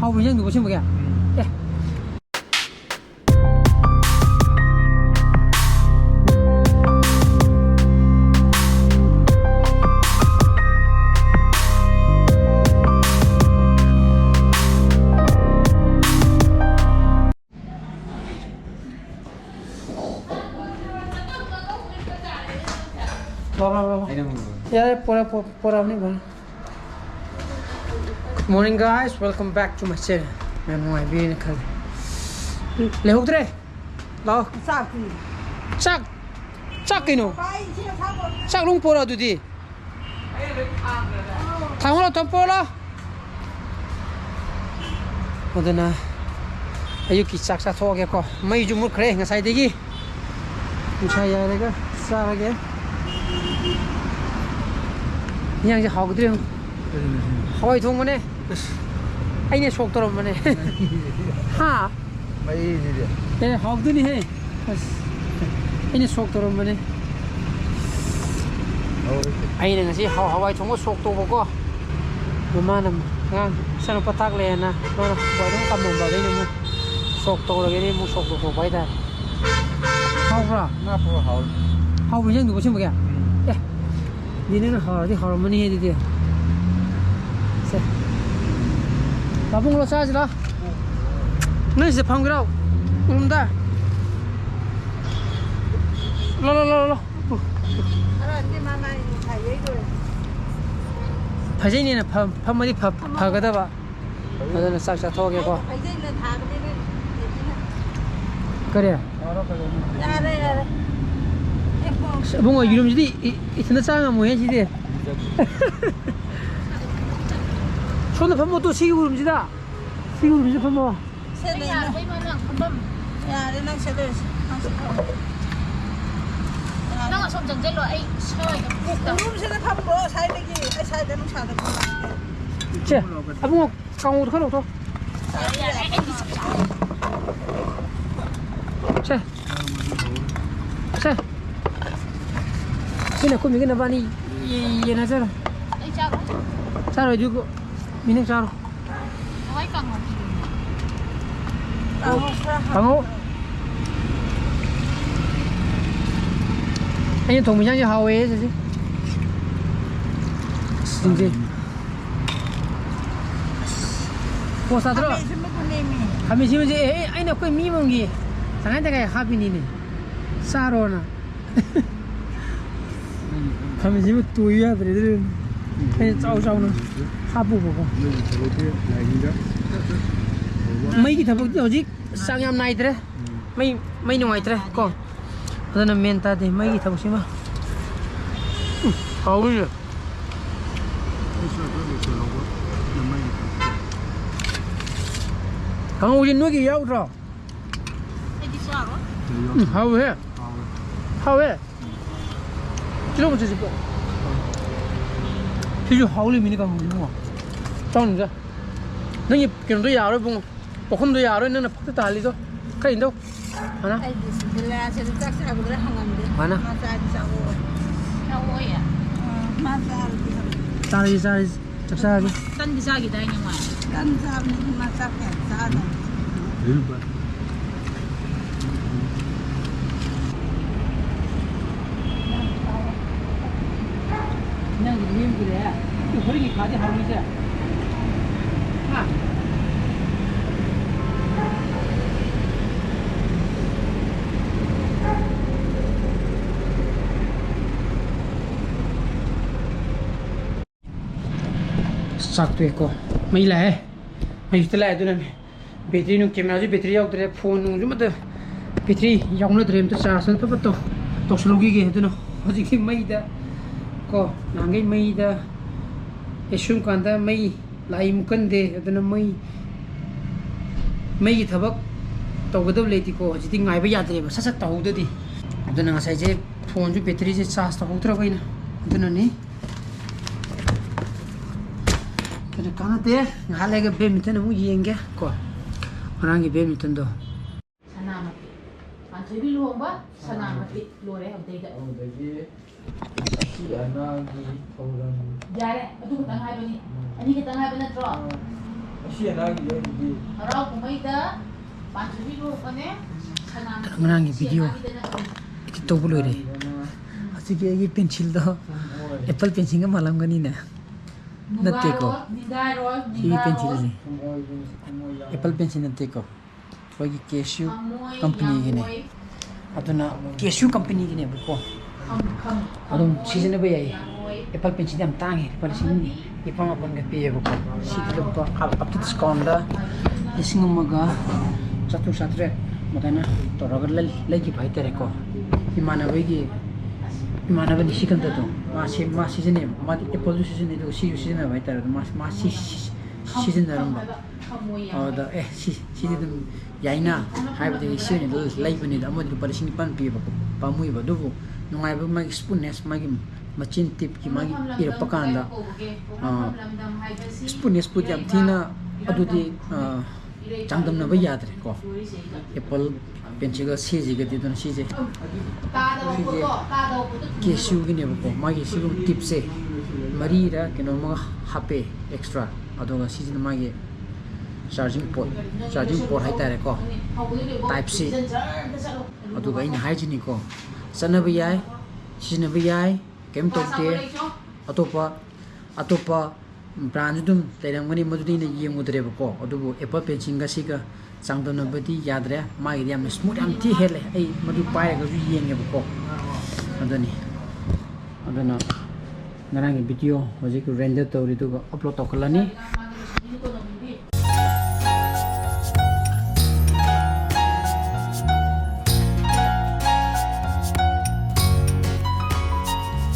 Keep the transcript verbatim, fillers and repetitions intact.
ꯍꯥꯎꯕ꯭ꯔꯣ ꯏꯟꯖꯥꯡꯗꯨꯕꯨ ꯑꯁꯦꯡꯕꯒꯤ? ꯎꯝ꯫ ꯑꯦ꯫ ꯂꯥꯎ, ꯂꯥꯎ, ꯂꯥꯎ, ꯂꯥꯎ꯫ ꯑꯩꯅ ꯍꯪꯕ꯫ ꯌꯥꯔꯦ, ꯄꯣꯔꯛ-, ꯄꯣ-, ꯄꯣꯔꯛꯑꯕꯅꯤ, ꯐꯔꯦ꯫ Morning, guys. Welcome back to my channel. ꯌꯥꯝ ꯅꯨꯡꯉꯥꯏꯕꯤꯔꯦꯅ ꯈꯜꯂꯤ꯫ ꯂꯩꯍꯧꯗ꯭ꯔꯦ꯫ ꯂꯥꯛꯑꯣ꯫ ꯆꯥꯛꯇꯤ? ꯆꯥꯛ, ꯆꯥꯛ ꯀꯩꯅꯣ? ꯚꯥꯏ, ꯁꯤꯅ ꯆꯥꯛ ꯀꯣꯟ-, ꯆꯥꯛ ꯂꯣꯡ ꯄꯣꯔꯛꯑꯣ ꯑꯗꯨꯗꯤ꯫ ꯊꯥꯡꯉꯣ ꯂꯥꯎ, ꯊꯝ ꯄꯣꯔꯛꯑꯣ ꯂꯥꯎ꯫ ꯑꯗꯨꯅ ꯑꯌꯨꯛꯀꯤ ꯆꯥꯛ ꯆꯥꯊꯣꯛꯑꯒꯦꯀꯣ꯫ ꯃꯩꯁꯨ ꯃꯨꯠꯈ꯭ꯔꯦ ꯉꯁꯥꯏꯗꯒꯤ꯫ ꯅꯨꯡꯁꯥ ꯌꯥꯏꯔꯒ ꯆꯥꯔꯒꯦ꯫ ꯏꯟꯖꯥꯡꯁꯦ ꯍꯥꯎꯒꯗ꯭ꯔꯥ ꯌꯦꯡꯉꯨ꯫ ꯀꯔꯤꯅꯣ ꯁꯤꯅ? ꯍꯋꯥꯏ ꯊꯣꯡꯕꯅꯦ꯫ ꯑꯁ꯫ ꯑꯩꯅ ꯁꯣꯛ ꯇꯧꯔꯝꯕꯅꯦ꯫ ꯍꯥ? ꯃꯩꯁꯤꯗꯤ꯫ ꯑꯦ, ꯍꯥꯎꯗꯣꯏꯅꯤꯍꯦ꯫ ꯑꯁ, ꯑꯩꯅ ꯁꯣꯛ ꯇꯧꯔꯝꯕꯅꯦ꯫ ꯍꯥꯎꯔꯣꯏꯁꯦ꯫ ꯑꯩꯅ ꯉꯁꯤ ꯍꯋꯥ-, ꯍꯋꯥꯏ ꯊꯣꯡꯕ ꯁꯣꯛ ꯇꯧꯕꯀꯣ꯫ ꯃꯃꯥꯅ ꯑꯉꯥꯡ ꯃꯆꯥꯅꯨꯄꯥ ꯇꯥꯛꯂꯦꯅ ꯃꯥꯅ ꯍꯋꯥꯏ ꯑꯗꯨꯝ ꯀꯥꯝꯃꯝꯕ ꯑꯗꯩꯅ ꯑꯃꯨꯛ ꯁꯣꯛ ꯇꯧꯔꯒꯦꯅ ꯑꯃꯨꯛ ꯁꯣꯛ ꯇꯧꯊꯣꯛꯄ ꯍꯥꯏꯇꯥꯔꯦ꯫ ꯍꯥꯎꯕ꯭ꯔꯥ? ꯉꯥ ꯄꯨꯔ ꯍꯥꯎꯔꯦ꯫ ꯍꯥꯎꯕ꯭ꯔꯥ ꯏꯟꯖꯥꯡꯗꯨꯕꯨ ꯑꯁꯦꯡꯕꯒꯤ? ꯎꯝ꯫ ꯑꯦ, ꯗꯤ ꯅꯪꯅ ꯍꯥꯎꯔꯗꯤ ꯍꯥꯎꯔꯝꯃꯅꯤꯍꯦ ꯑꯗꯨꯗꯤ꯫ ꯁꯦ꯫ ꯄꯥꯕꯨꯡꯂꯣ ꯆꯥꯁꯤꯔꯣ? ꯅꯣꯏ ꯁꯤꯗ ꯐꯝꯒꯦꯔꯣ? ꯎꯔꯨꯝꯗ? ꯂꯣ, ꯂꯣ, ꯂꯣ, ꯂꯣ, ꯂꯣ꯫ ꯐꯖꯩꯅꯦꯅ ꯐꯝ-, ꯐꯝꯃꯗꯤ ꯐ-, ꯐꯒꯗꯕ꯫ ꯑꯗꯨꯅ ꯆꯥꯛ ꯆꯥꯊꯣꯛꯑꯒꯦꯀꯣ꯫ ꯀꯔꯤ? ꯌꯥꯔꯦ, ꯌꯥꯔꯦ꯫ ꯑꯁ, ꯏꯕꯨꯡꯉꯣ, ꯌꯦꯔꯨꯝꯁꯤꯗꯤ ꯏ-, ꯏꯊꯟꯇ ꯆꯥ ꯉꯝꯃꯣꯏꯍꯦ ꯁꯤꯗꯤ꯫ ꯁꯣꯝꯗ ꯐꯝꯃꯣ ꯇꯨ, ꯁꯤꯒꯤ ꯎꯔꯨꯝꯁꯤꯗ꯫ ꯁꯤꯒꯤ ꯎꯔꯨꯝꯁꯤꯗ ꯐꯝꯃꯣ꯫ ꯁꯦ, ꯑꯩ ꯂꯩ, ꯌꯥꯔꯕ ꯂꯩ꯫ ꯏꯃꯥ ꯅꯪ ꯐꯝꯐꯝ? ꯌꯥꯔꯦ, ꯅꯪ ꯁꯦ ꯂꯩꯔꯁꯤ꯫ ꯅꯪ ꯁꯦ ꯐꯝꯃꯣ꯫ ꯌꯥꯔꯦ꯫ ꯅꯪ ꯑꯁꯣꯝ ꯆꯪꯁꯤꯜꯂꯣ, ꯑꯩ ꯁ꯭ꯋꯥꯏꯗ ꯀꯣꯛꯇ꯫ ꯎꯔꯨꯝꯁꯤꯗ ꯐꯝꯈ꯭ꯔꯣ, ꯁ꯭ꯋꯥꯏꯗꯒꯤ꯫ ꯑꯩ ꯁ꯭ꯋꯥꯏꯗ ꯅꯨꯡꯁꯥꯗ ꯐꯝꯃꯒꯦ꯫ ꯁꯦ, ꯑꯕꯨꯡꯉꯣ, ꯀꯥꯡꯉꯧꯗꯣ ꯈꯔ ꯂꯧꯊꯣꯛ꯫ ꯌꯥꯔꯦ, ꯌꯥꯔꯦ, ꯑꯩ ꯁꯦ꯫ ꯁꯦ꯫ ꯁꯤꯅ ꯑꯩꯈꯣꯏ ꯃꯤꯒꯤ ꯅꯕꯥꯅꯤ ꯌꯦ-, ꯌꯦꯟꯅꯖꯔꯣ꯫ ꯑꯩ ꯆꯥꯔꯣꯏ꯫ ꯆꯥꯔꯣꯏ, ꯑꯗꯨ ꯃꯤꯅ ꯆꯥꯔꯣ꯫ ꯀꯥꯡꯍꯧ꯫ ꯑꯩꯅ ꯊꯣꯡꯕ ꯏꯟꯁꯥꯡꯁꯦ ꯍꯥꯎꯋꯦ ꯆꯦꯆꯦ꯫ ꯁꯤꯡꯁꯦ꯫ ꯄꯣꯁ ꯇꯥꯗ꯭ꯔꯣ? ꯈꯥꯃꯦꯟ ꯑꯁꯤꯟꯕꯗꯨꯅꯦꯃꯤ꯫ ꯈꯥꯃꯦꯟ ꯑꯁꯤꯟꯕꯁꯦ, ꯑꯦ, ꯑꯩꯅ ꯑꯩꯈꯣꯏ ꯃꯤ ꯑꯃꯒꯤ ꯇꯪꯈꯥꯏ ꯇꯪꯈꯥꯏ ꯍꯥꯞꯄꯤꯅꯤꯅꯦ꯫ ꯆꯥꯔꯣꯅ꯫ ꯈꯥꯃꯦꯟꯁꯤꯕꯨ ꯇꯣꯏꯌꯨ ꯌꯥꯗ꯭ꯔꯦ, ꯑꯗꯨꯅ ꯑꯩꯅ ꯆꯥꯎ ꯆꯥꯎꯅ ꯍꯥꯞꯄꯨꯕꯀꯣ꯫ ꯃꯩꯒꯤ ꯊꯕꯛꯇꯤ ꯍꯧꯖꯤꯛ ꯆꯥꯡ ꯌꯥꯝ ꯅꯥꯏꯗ꯭ꯔꯦ꯫ ꯃꯩ, ꯃꯩ ꯅꯨꯡꯉꯥꯏꯇ꯭ꯔꯦ ꯀꯣ꯫ ꯑꯗꯨꯅ ꯃꯦꯟ ꯇꯥꯗꯦ ꯃꯩꯒꯤ ꯊꯕꯛꯁꯤꯃ꯫ ꯎꯝ, ꯍꯥꯎꯋꯤꯅꯦ꯫ ꯀꯥꯡꯍꯧꯁꯦ ꯅꯣꯏꯒꯤ ꯌꯥꯎꯗ꯭ꯔꯣ? ꯑꯩꯗꯤ ꯆꯥꯔꯣꯏ꯫ ꯎꯝ, ꯍꯥꯎꯋꯦꯍꯦ꯫ ꯍꯥꯎꯋꯦ꯫ ꯇꯤꯜꯍꯧ ꯃꯆꯨꯁꯤ ꯄꯣ꯫ ꯁꯤꯁꯨ ꯍꯥꯎ ꯂꯩꯃꯤꯅꯤ ꯀꯥꯡꯍꯧꯁꯤ ꯏꯕꯨꯡꯉꯣ꯫ ꯆꯥꯎꯅꯤꯗ꯫ ꯅꯪꯒꯤ ꯀꯩꯅꯣꯗꯣ ꯌꯥꯔꯣꯏ ꯏꯕꯨꯡꯉꯣ꯫ ꯄꯨꯈꯝꯗꯣ ꯌꯥꯔꯣꯏ ꯅꯪꯅ ꯐꯛꯇ ꯇꯥꯍꯜꯂꯤꯗꯣ꯫ ꯈꯔ ꯏꯟꯗꯧ꯫ ꯍꯥꯟꯅ꯫ ꯑꯩꯗꯤ ꯁꯤꯗ ꯂꯥꯁꯇ ꯆꯥꯛ ꯆꯥꯕꯗꯨꯗ ꯍꯪꯉꯝꯗꯦ꯫ ꯍꯥꯟꯅ꯫ ꯃꯥ ꯆꯥꯗꯤ ꯆꯥꯑꯣ꯫ ꯆꯥꯑꯣꯌꯦ? ꯑꯥ, ꯃꯥ ꯆꯥꯔꯗꯤ ꯍꯪꯉꯝꯗꯦ꯫ ꯆꯥꯔꯁꯤ, ꯆꯥꯔꯁꯤ꯫ ꯆꯥꯛ ꯆꯥꯔꯒꯦ꯫ ꯇꯟꯗꯤ ꯆꯥꯈꯤꯗꯥꯏꯅꯦ ꯃꯥ? ꯇꯟ ꯆꯥꯕꯅꯤ, ꯃꯥ ꯆꯥꯛ ꯀꯌꯥ ꯆꯥꯗꯕꯅꯤ꯫ ꯅꯪꯗꯤ ꯂꯦꯝꯗ꯭ꯔꯦ꯫ ꯑꯗꯨ ꯍꯣꯔꯦꯟꯒꯤ ꯈꯥꯗꯤ ꯍꯥꯎꯅꯤꯁꯦ꯫ ꯍꯥ? ꯆꯥꯛ ꯇꯣꯛꯑꯦꯀꯣ꯫ ꯃꯩ ꯂꯥꯛꯑꯦ꯫ ꯃꯩ ꯍꯧꯖꯤꯛꯇ ꯂꯥꯛꯑꯦ, ꯑꯗꯨꯅꯅꯦ꯫ ꯕꯦꯇ꯭ꯔꯤ ꯅꯨꯡ, ꯀꯦꯃꯦꯔꯥꯁꯨ ꯕꯦꯇ꯭ꯔꯤ ꯌꯥꯎꯗ꯭ꯔꯦ, ꯐꯣꯟ ꯅꯨꯡꯁꯨ ꯑꯃꯠꯇ ꯕꯦꯇ꯭ꯔꯤ ꯌꯥꯎꯅꯗ꯭ꯔꯦ꯫ ꯑꯝꯇ ꯆꯥꯔꯖ ꯑꯝꯇ ꯐꯠ ꯇꯧ-, ꯇꯧꯁꯜꯍꯧꯈꯤꯒꯦ꯫ ꯑꯗꯨꯅ ꯍꯧꯖꯤꯛꯇꯤ ꯃꯩꯗ ꯀꯣ, ꯅꯍꯥꯟꯈꯩ ꯃꯩꯗ ꯑꯦ, ꯁꯨꯝ ꯀꯥꯟꯗ ꯃꯩ ꯂꯥꯛꯏ ꯃꯨꯛꯀꯟꯗꯦ꯫ ꯑꯗꯨꯅ ꯃꯩ, ꯃꯩꯒꯤ ꯊꯕꯛ ꯇꯧꯒꯗꯕ ꯂꯩꯇꯦꯀꯣ꯫ ꯍꯧꯖꯤꯛꯇꯤ ꯉꯥꯏꯕ ꯌꯥꯗ꯭ꯔꯦꯕ, ꯁꯠ ꯁꯠ ꯇꯧꯍꯧꯗꯗꯤ꯫ ꯑꯗꯨꯅ ꯉꯁꯥꯏꯁꯦ ꯐꯣꯟꯁꯨ ꯕꯦꯇ꯭ꯔꯤꯁꯦ ꯆꯥꯔꯖ ꯇꯧꯍꯧꯗ꯭ꯔꯕ ꯑꯩꯅ, ꯑꯗꯨꯅꯅꯤ꯫ ꯑꯗꯨꯅ ꯀꯥꯟꯅꯗꯦ꯫ ꯉꯥꯏꯍꯥꯛ ꯂꯩꯔꯒ ꯕꯦꯠꯃꯤꯟꯇꯟ ꯑꯃꯨꯛ ꯌꯦꯡꯒꯦ ꯀꯣ, ꯉꯔꯥꯡꯒꯤ ꯕꯦꯠꯃꯤꯟꯇꯟꯗꯣ꯫ ꯁꯅꯥꯃꯇꯤ꯫ ꯄꯥꯟꯊꯣꯏꯕꯤ ꯂꯨꯍꯣꯡꯕ, ꯁꯅꯥꯃꯇꯤ꯫ ꯂꯣꯏꯔꯦ ꯑꯗꯩꯗ꯫ ꯑꯗꯨꯗꯒꯤ ꯑꯁꯤ ꯑꯅꯥꯒꯤ ꯊꯧꯔꯝ꯫ ꯌꯥꯔꯦ, ꯑꯗꯨ ꯈꯛꯇꯪ ꯍꯥꯏꯕꯅꯤ꯫ ꯎꯝ꯫ ꯑꯅꯤ ꯈꯛꯇꯪ ꯍꯥꯏꯕ ꯅꯠꯇ꯭ꯔꯣ? ꯑꯥ꯫ ꯍꯔꯥꯎ ꯀꯨꯝꯍꯩꯗ ꯄꯥꯟꯖꯕꯤ ꯂꯨꯍꯣꯡꯕꯅꯦ꯫ ꯉꯔꯥꯡꯒꯤ video edit ꯇꯧꯕ ꯂꯣꯏꯔꯦ꯫ ꯍꯧꯖꯤꯛꯀꯤ ꯑꯩꯒꯤ pencil ꯗꯣ Apple pencil ꯒ ꯃꯥꯜꯂꯝꯒꯅꯤꯅꯦ꯫ ꯅꯠꯇꯦꯀꯣ꯫ ꯁꯤꯒꯤ pencil ꯁꯦ Apple pencil ꯅꯠꯇꯦꯀꯣ꯫ ꯑꯩꯈꯣꯏꯒꯤ ꯀꯦꯁꯤꯌꯨ company ꯒꯤꯅꯦ꯫ ꯑꯗꯨꯅ ꯀꯦꯁꯤꯌꯨ company ꯒꯤꯅꯦꯕꯀꯣ꯫ ꯑꯗꯨꯝ ꯁꯤꯖꯤꯟꯅꯕ ꯌꯥꯏ꯫ Apple pencil ꯁꯤꯗꯤ ꯌꯥꯝ ꯇꯥꯡꯉꯦ, ꯂꯨꯄꯥ ꯂꯤꯁꯤꯡ ꯅꯤꯄꯥꯟ ꯃꯥꯄꯟꯒ ꯄꯤꯌꯦꯕꯀꯣ꯫ ꯁꯤꯗꯤ ꯂꯨꯄꯥ up to discount ꯗ ꯂꯤꯁꯤꯡ ꯑꯃꯒ ꯆꯥꯇ꯭ꯔꯨꯛ ꯆꯥꯇ꯭ꯔꯦꯠ ꯑꯗꯨꯃꯥꯏꯅ ꯇꯧꯔꯒ ꯂꯩ-, ꯂꯩꯈꯤꯕ ꯍꯥꯏꯇꯥꯔꯦꯀꯣ꯫ ꯏꯃꯥꯟꯅꯕꯒꯤ, ꯏꯃꯥꯟꯅꯕ ꯅꯤꯁꯤꯀꯟꯇꯗꯣ, ꯃꯥ ꯁꯤ-, ꯃꯥ ꯁꯤꯖꯤꯟꯅꯩꯌꯦꯕ꯫ ꯃꯥꯗꯤ Apple ꯁꯨ ꯁꯤꯖꯤꯟꯅꯩ, ꯑꯗꯨꯒ ꯁꯤꯁꯨ ꯁꯤꯖꯤꯟꯅꯕ ꯍꯥꯏꯇꯥꯔꯦ꯫ ꯑꯗꯣ ꯃꯥ, ꯃꯥ ꯁꯤ-, ꯁꯤ-, ꯁꯤꯖꯤꯟꯅꯔꯝꯕ꯫ ꯑꯗ, ꯑꯦ, ꯁꯤ, ꯁꯤꯗꯤ ꯑꯗꯨꯝ ꯌꯥꯏꯅ ꯍꯥꯏꯕꯗꯒꯤ ꯁꯤ ꯑꯣꯏꯅ ꯂꯩꯕꯅꯤꯗ꯫ ꯑꯃꯗꯤ ꯂꯨꯄꯥ ꯂꯤꯁꯤꯡ ꯅꯤꯄꯥꯟ ꯄꯤꯌꯦꯕꯀꯣ, ꯄꯥꯝꯃꯨꯏꯕ꯫ ꯑꯗꯨꯕꯨ ꯅꯨꯡꯉꯥꯏꯕ ꯃꯥꯒꯤ smoothness, ꯃꯥꯒꯤ ꯃꯆꯤꯟ tip ꯀꯤ ꯃꯥꯒꯤ ꯏꯔꯛꯄ ꯀꯥꯟꯗ, ꯑ, smoothness ꯄꯨꯗꯤ ꯌꯥꯝ ꯊꯤꯅ, ꯑꯗꯨꯗꯤ, ꯑ, ꯆꯥꯡꯗꯝꯅꯕ ꯌꯥꯗ꯭ꯔꯦꯀꯣ꯫ Apple pencil ꯒ ꯁꯤꯁꯤꯒꯗꯤ꯫ ꯑꯗꯨꯅ ꯁꯤꯁꯦ, ꯁꯤꯁꯦ ꯀꯦꯁꯤꯌꯨ ꯒꯤꯅꯦꯕꯀꯣ꯫ ꯃꯥꯒꯤ ꯁꯤꯒꯨꯝꯕ tip ꯁꯦ ꯃꯔꯤꯔ ꯀꯩꯅꯣꯝꯃꯒ ꯍꯥꯞꯄꯦ extra꯫ ꯑꯗꯨꯒ ꯁꯤꯁꯤꯅ ꯃꯥꯒꯤ charging port, charging port ꯍꯥꯏꯇꯥꯔꯦꯀꯣ, Type C꯫ ꯑꯗꯨꯒ ꯑꯩꯅ ꯍꯥꯏꯁꯤꯅꯤꯀꯣ, ꯆꯠꯅꯕ ꯌꯥꯏ, ꯁꯤꯖꯤꯟꯅꯕ ꯌꯥꯏ, ꯀꯩꯝ ꯇꯧꯗꯦ꯫ ꯑꯇꯣꯞꯄ, ꯑꯇꯣꯞꯄ brand ꯁꯨ ꯑꯗꯨꯝ ꯂꯩꯔꯝꯒꯅꯤ, ꯃꯗꯨꯗꯤ ꯑꯩꯅ ꯌꯦꯡꯉꯨꯗ꯭ꯔꯦꯕꯀꯣ꯫ ꯑꯗꯨꯕꯨ Apple pencil ꯒ ꯁꯤꯒ ꯆꯥꯡꯗꯝꯅꯕꯗꯤ ꯌꯥꯗ꯭ꯔꯦ꯫ ꯃꯥꯒꯤꯗꯤ ꯌꯥꯝꯅ smooth, ꯌꯥꯝ ꯊꯤ ꯍꯦꯜꯂꯦ꯫ ꯑꯩ ꯃꯗꯨ ꯄꯥꯏꯔꯒꯁꯨ ꯌꯦꯡꯉꯦꯕꯀꯣ꯫ ꯑꯗꯨꯅꯤ꯫ ꯑꯗꯨꯅ ꯉꯔꯥꯡꯒꯤ video ꯍꯧꯖꯤꯛ render ꯇꯧꯔꯤ, ꯑꯗꯨꯒ upload ꯇꯧꯈꯠꯂꯅꯤ꯫